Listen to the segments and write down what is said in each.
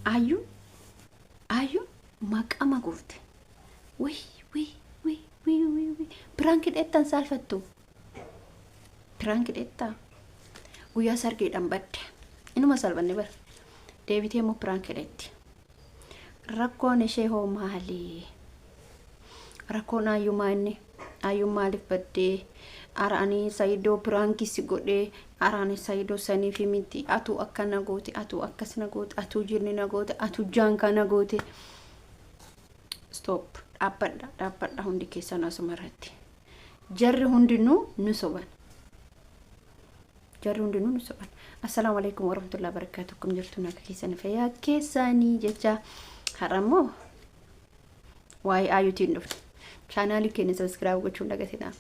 Ayyuun ayyuun maqama guurte. Wii wii wii wii wii wii piraanki dheettan saalfattu. Piraanki dheettaa. Guyyaa sargiidhaan badde. Inuma salphanne bara. Deebitee immoo piraanki dheetti. Rakkoon ishee hoo maali? Rakkoon ayyumaa inni ayyuun maaliif baddee? Ara ani Sayidoo piraankii si godhee ara ani Sayidoo saniif miti atuu akkana goote atuu akkas na goote atuu jinni na goote atuu jaankaa na goote. Stop dhaabbadha dhaabbadha hundi keessan asuma irratti. Jarri hundinuu nu soban. Jarri hundinuu nu soban. Assalaamu alaikum warahmatullahi wabarakatuh. Akkam jirtu naga keessan fayyaa keessanii jecha har'a immoo waa'ee Ayyuutiin dhufne. Chaanaalii keenya sabiskiraayib gochuun dagatinaa.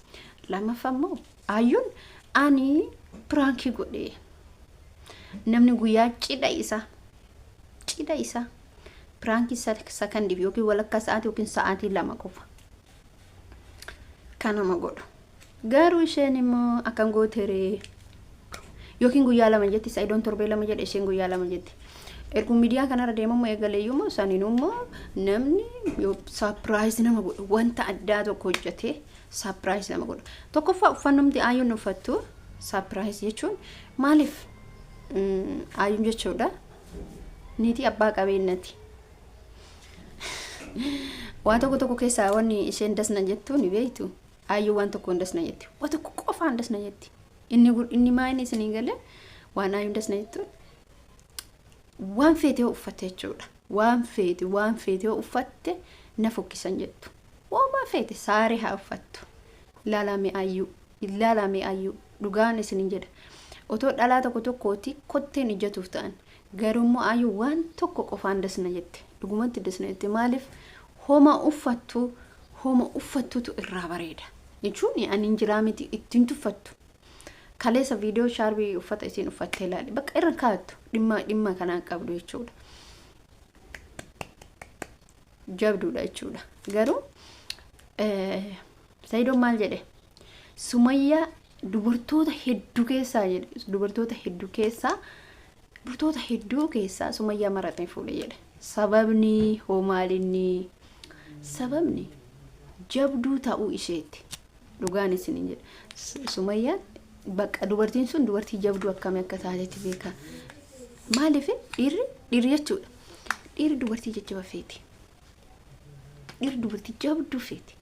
Lammaffaa immoo Ayyuun ani piraankii godhee namni guyyaa cidha isaa cidha isaa piraankii sakandiif yookiin walakkaa sa'aatii yookiin sa'aatii 2 qofa kanama godhu. Garuu isheen immoo akkam gooteree yookiin guyyaa 2 jetti Sa'idoon torbee 2 jedhe isheen guyyaa 2 jetti. Erguma miidiyaa kanarra deemamu eegaleeyyuu immoo saniinuu immoo namni yoo saapiraayiz nama godhu wanta addaa tokko hojjetee saapiraayiz nama godhu. Tokkoffaa uffannumti aayyoon uffattu saapiraayiz jechuun maaliif aayyoon jechuudha niitii abbaa qabeenyati. Waa tokko tokko keessaa wanni isheen dasna jettu ni beektu. Aayyoo waan tokkoon dasna jetti. Waa tokko qofaan dasna jetti. Inni inni maa inni isinii galee waan aayyoon dasna jettuun waan feete yoo uffatte jechuudha. Waan feete waan feete yoo uffatte na fokkisan jettu. Waanuma feete saaree haa uffattu. Ilaalaa mee aayyuu. Ilaalaa mee aayyuu. Dhugaan isinin jedha. Otoo dhalaa tokko tokkooti kotteen ijjatuuf ta'an. Garuu immoo aayyuu waan tokko qofaan dasna jette. Dhugumatti dasna jette. Maaliif homa uffattu homa uffattutu irraa bareeda. Jechuun ani hin jiraa miti ittiin tuffattu. Kaleessa viidiyoo shaarbii uffata isiin uffattee ilaali. Bakka irra kaa'attu dhimma dhimma kanaa qabdu jechuudha. Jabduudha jechuudha. Garuu Sayidoon maal jedhe? Sumayyaa dubartoota hedduu keessaa jedhe dubartoota hedduu keessaa dubartoota hedduu keessaa Sumayyaa maratee fuudhe jedhe. Sababni hoo maalinni? Sababni jabduu ta'uu isheeti. Dhugaan isiniin jedha. Sumayyaan bakka dubartiin sun dubartii jabduu akkamii akka taatetti beeka. Maaliif dhiirri dhiirri jechuudha. Dhiirri dubartii jajjaba feeti. Dhiirri dubartii jabduu feeti.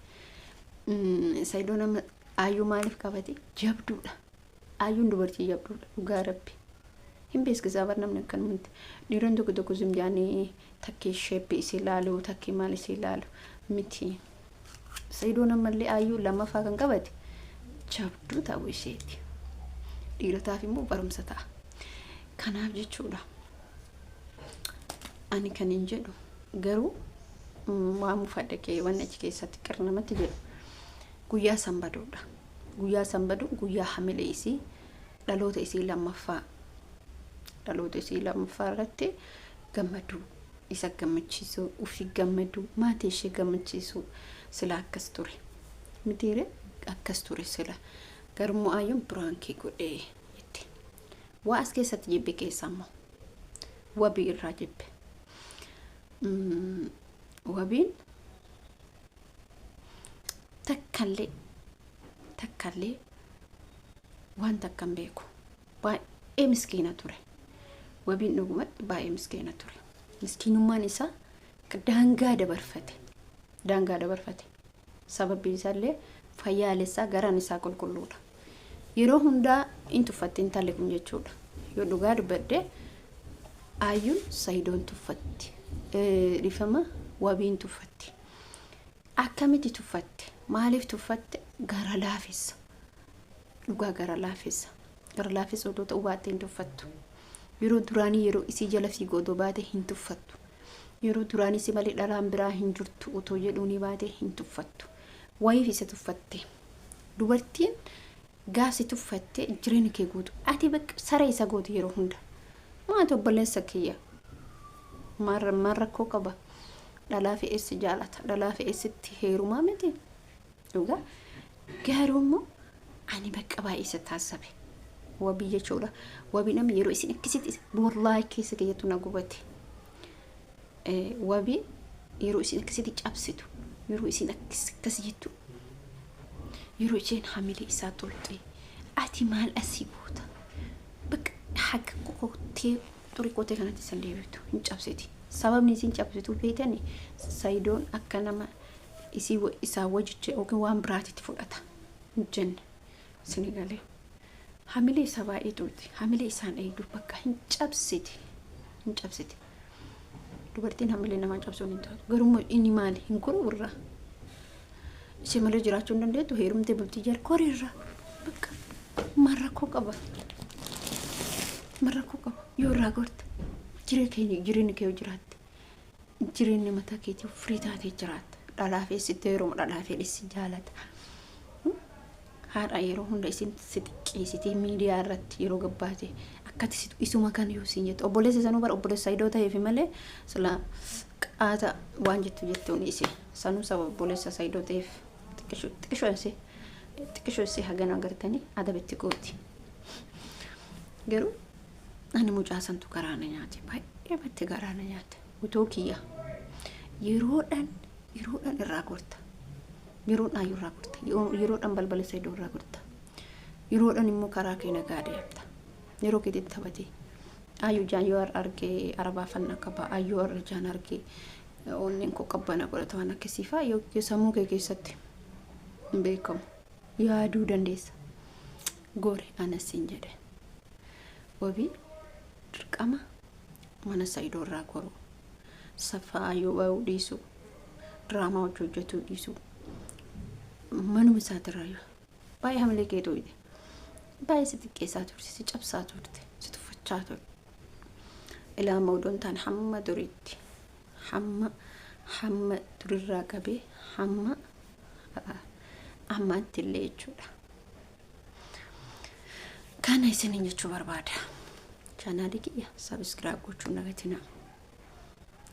Saayidoo nama Ayyuu maaliif qabate jabduudha. Ayyuun dubartii jabduudha dhugaa rabbi. Hin beeksisaa bar namni akkanumatti. Dhiironni tokko tokko zim jaanii takkii sheeppii isii ilaalu takkii maal isii ilaalu miti. Sayidoon ammallee Ayyuu lammaffaa kan qabate jabduu ta'uu isheeti. Dhiirotaaf immoo barumsa ta'a. Kanaaf jechuudha. Ani kan hin jedhu garuu waan mufadhe kee wanni achi keessatti qir namatti jedhu guyyaa sanbaduudha. Guyyaa sanbaduu guyyaa hamilee isii dhaloota isii lammaffaa dhaloota isii lammaffaa irratti gammaduu isa gammachiisuu ofii gammaduu maatii ishee gammachiisuu sila akkas ture mitiire akkas ture sila garummoo ayyuun piraankii godhee jette waa as keessatti jibbe keessa immoo wabii irraa jibbe wabiin takkallee takkallee waan takka hin beeku. Baay'ee miskiina ture. Wabiin dhugumatti baay'ee miskiina ture. Miskiinummaan isaa daangaa dabarfate. Daangaa dabarfate. Sababbiin isaallee fayyaalessaa garaan isaa qulqulluudha. Yeroo hundaa in tuffatti intalli kun jechuudha. Yoo dhugaa dubbadhe Ayyuun Sayidoon tuffatti. Dhiifama wabiin tuffatti. Akkamitti tuffatte? Maaliif tuffatte? Gara laafessa. Dhugaa gara laafessa. Gara laafessa odoo ta'uu baattee hin tuffattu. Yeroo duraanii yeroo isii jala fiigu odoo baate hin tuffattu. Yeroo duraanii si malee dhalaan biraa hin jirtu otoo jedhuunii baate hin tuffattu. Wayiif isa tuffatte. Dubartiin gaaf si tuffatte jireenya kee guutu. Ati bakka saree isa goote yeroo hunda. Maati obboleessa kiyya. Maal maal rakkoo qaba? Dhalaa fe'es si jaalata. Dhalaa fe'es sitti heerumaa miti. Dhugaa. Garuu immoo ani bakka baay'ee isa taassabe. Wabii jechuudha. Wabii namni yeroo isin akkasitti wallaahi keessa kiyyatu na gubate. Wabii yeroo isin akkasitti cabsitu, yeroo isin akkas jettu, yeroo isheen hamilee isaa toltee, ati maal asii goota? Bakka haga qottee xurii qotee kanatti isan deebitu hin cabsiti. Sababni isin cabsitu beetani, Sayidoon akka nama isii isaa wajji yookiin waan biraatitti fudhata hin jenne isin galee. Hamilee isaa baay'ee turte. Hamilee isaan eegdu bakka hin cabsiti. Hin cabsiti. Dubartiin hamilee namaa cabsuun hin taatu. Garuu inni maali? Hin goru irraa. Ishee malee jiraachuu hin dandeettu. Heerumtee bultii jaar kori irraa. Bakka maal rakkoo qaba? Maal rakkoo qaba? Yoo irraa gorte jireenya keenya jireenya kee yoo jiraatte, jireenya mataa keetii firii taatee jiraatta. Dhalaa feessitti heeruma, dhalaa fedhessi jaalata. Haadha yeroo hunda isin si xiqqeessitee miidiyaa irratti yeroo gabbaate akkati si isuma kan yoo siin jettu, obboleessa sanuu bara obboleessa Saidoo ta'eefi malee sila qaata waan jettu jettuun isi sanuu saba obboleessa Saidoo ta'eef xiqqisho xiqqisho isee xiqqisho isee hagana agartanii adabetti gooti. Garuu ani mucaa santu garaa na nyaate, baay'ee batti garaa na nyaate. Utuu kiyya yeroodhaan yeroodhaan irraa gorta. Yeroodhaan ayyuu irraa gorta. Yeroodhaan balbala Saidoo irraa gorta. Yeroodhaan immoo karaa kee nagaa deemta. Yeroo keetti taphatee. Ayyuu jaan yoo argee arabaa fanna qaba. Ayyuu har'a jaan argee onneen koo qabbana godhata, waan akkasii fa'aa yoo sammuu kee keessatti hin beekamu. Yaaduu dandeessa. Gori anas siin jedhe. Wabii dirqama mana Saidoo irraa goruu. Saffaa ayyuu ba'uu dhiisuu. Diraamaa hojii hojjetuu dhiisuu. Manuma isaatirraa yoo baay'ee hamilee kee tuqxe. Baay'ee si xiqqeessaa turte, si cabsaa turte, si tuffachaa turte. Ilaama odoon taane hamma duriitti, hamma durirraa qabee hamma ammaatti illee jechuudha. Kana isiniin jechuu barbaada. Chaanaalii kiyya subscribe gochuun dagatinaa.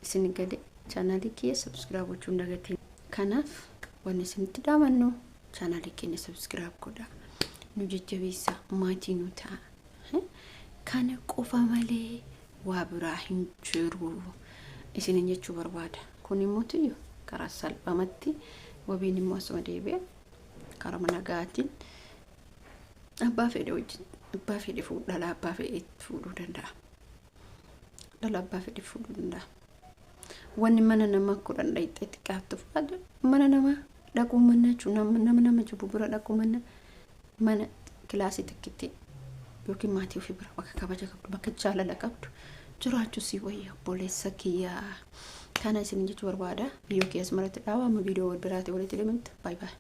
Isin gadi chaanaalii kiyya subscribe gochuun dagatinaa. Kanaaf wanni isinitti dhaamannu, chaanaalii keenya subscribe godhaa. Nu jajjabeessaa, maatii nu ta'a. Kana qofa malee waa biraa hin jiru. Isiniin jechuu barbaada. Kun immoo tiyyu karaa salphamatti wabiin immoo asuma deebi'e karaa nagaatiin abbaa fedhe wajjin abbaa fedhe fuudhu, dhala abbaa fedhe fuudhuu danda'a. Dhala abbaa fedhe fuudhuu danda'a. Wanni mana namaa 10 dhayxee xiqqaattu fudhatu, mana namaa dhaquu mana jechuun nama nama jibbu bira dhaquu mana mana kilaasii takkitti yookiin maatii ofii bira bakka kabaja qabdu, bakka jaalala qabdu jiraachuu si wayya, obboleessa kiyyaa. Kana isin jechuu barbaada. Viidiyoo kiyya asumarratti dhaabama. Viidiyoo wal biraati walitti deemtu. Baay'ee baay'ee.